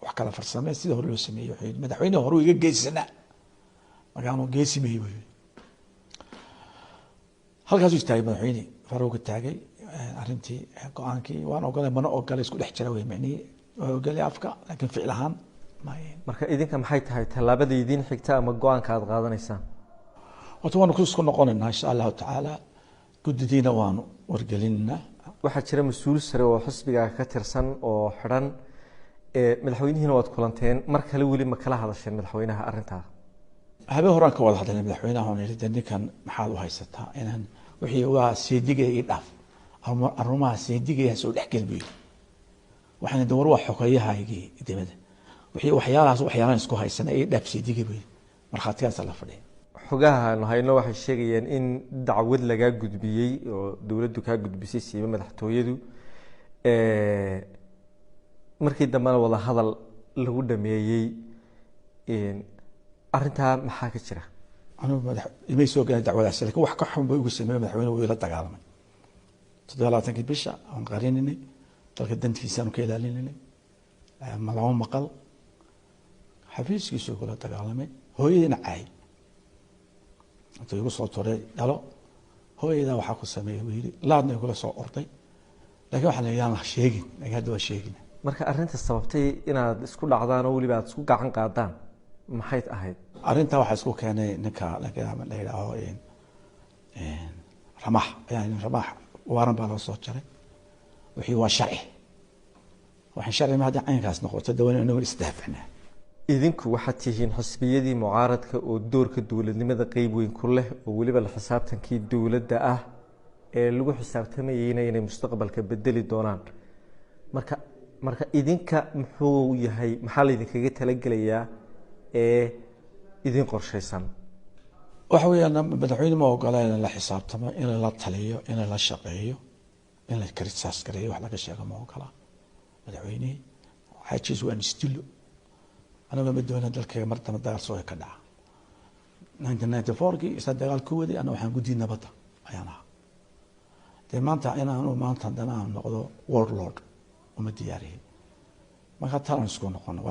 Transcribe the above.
Wax kala farsamee sida hore loo sameeyey. Wuxuu yidhi, "Madaxweyne hore iga geesanaa, markaanu geesi mahi," buu yidhi. Halkaasuu istaagay madaxweyne, faruuga taagay arrintii. Go-aankii waan ogolay, mana ogolay, isku dhex jira wey. Micnihii waa ogolay afka, laakiin ficil ahaan. Marka idinka maxay tahay tallaabada idiin xigta ama go-aanka aada qaadanaysaan? Horta waanu isku noqonaynaa, insha Allahu tacaala, guddidiina waanu wargelinaynaa. Waxaa jira mas-uul sare oo xisbiga ka tirsan oo xidhan, madaxweynihiina waad kulanteen. Mar kale weli ma kala hadasheen madaxweynaha arrintaa? Habeen horaan ka wada hadalnay madaxweynaha. Oon yidhi, de ninkan maxaad u haysataa? Inaan wixii waa seedigaya ii dhaaf, arrimaha seedigaya soo dhexgel, buu yidhi. Waxaan de war waa xogeeyahaygii dibadda, wixii waxyaalahaas waxyaalaan isku haysana ii dhaaf seedigay, buu yidhi. Markhaatigaasa la fadhiya. Xogaha aanu hayno waxay sheegayeen in dacwad lagaa gudbiyey oo dowladdu kaa gudbisay, siiba madaxtooyadu, markii dambena wada hadal lagu dhameeyey. Arrintaa maxaa ka jira? Anugu madax imay soo galeen dacwadaas, lakin wax ka xun bay ugu sameeyey. Madaxweyne wuu ila dagaalamay 27-kii bisha. Aan qarinaynay dalka dantiisaanu ka ilaalinaynay, ma lama maqal. Xafiiskiisuu kula dagaalamay, hooyadiina caay intuu igu soo turay dhalo. "Hooyadaa waxaa ku sameeyey," buu yidhi. Laadna igula soo orday, lakin waxaa la yaan sheegin, lakin hadda waa sheegina. Marka arrinta sababtay inaad isku dhacdaan oo weliba aad isku gacan qaadaan maxay ahayd? Arrintaa waxaa isku keenay ninka la yidhaaho Ramax. Yani Ramax waaran baa loo soo jaray. Wixii waa sharci, waxaan sharci ma haddii caynkaas noqoto, dawan inagu isdaafacnaa. Idinku waxaad tihiin xisbiyadii mucaaradka oo doorka dowladnimada qeyb weyn ku leh, oo weliba la xisaabtankii dowladda ah ee lagu xisaabtamayeyna inay mustaqbalka bedeli doonaan. Marka idinka muxuu yahay, maxaa laydinkaga talagelayaa ee idin qorshaysan? Waxa weeyaan, madaxweyne ma ogola in la xisaabtamo, in la taliyo, in la shaqeeyo, in la criticize gareeyo, wax laga sheego ma ogola madaxweynihii. Xaajiis waan isdilo, aniga ma doona dalkayga mar dambe dagaal soo ka dhaca. 1994-kii isla dagaal ku waday, ana waxaan guddi nabadda ayaan ahaa. Dee maanta inaanu maanta haddana aan noqdo warlord uma diyaarihin. Marka talan isku noqono.